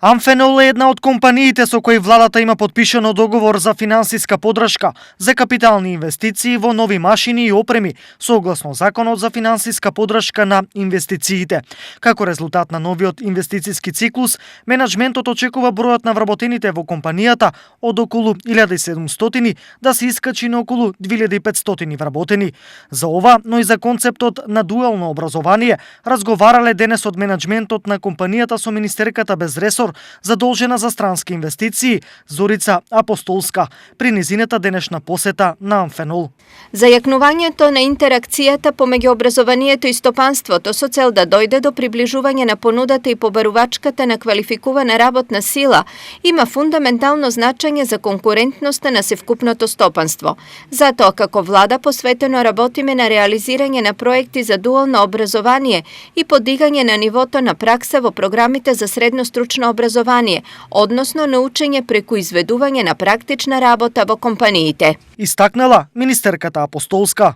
Амфенол е една од компаниите со кои владата има подпишано договор за финансиска подршка за капитални инвестиции во нови машини и опреми, согласно Законот за финансиска подршка на инвестициите. Како резултат на новиот инвестициски циклус, менаџментот очекува бројот на вработените во компанијата од околу 1700 да се искачи на околу 2500 вработени. За ова, но и за концептот на дуално образование, разговарале денес од менаџментот на компанијата со министерката без ресор задолжена за странски инвестиции Зорица Апостолска при низината денешна посета на Амфенол. Зајакнувањето на интеракцијата помеѓу образованието и стопанството со цел да дојде до приближување на понудата и побарувачката на квалификувана работна сила има фундаментално значење за конкурентноста на севкупното стопанство. Затоа како влада посветено работиме на реализирање на проекти за дуално образование и подигање на нивото на пракса во програмите за средно стручно образование, односно научење преку изведување на практична работа во компаниите. Истакнала министерката Апостолска.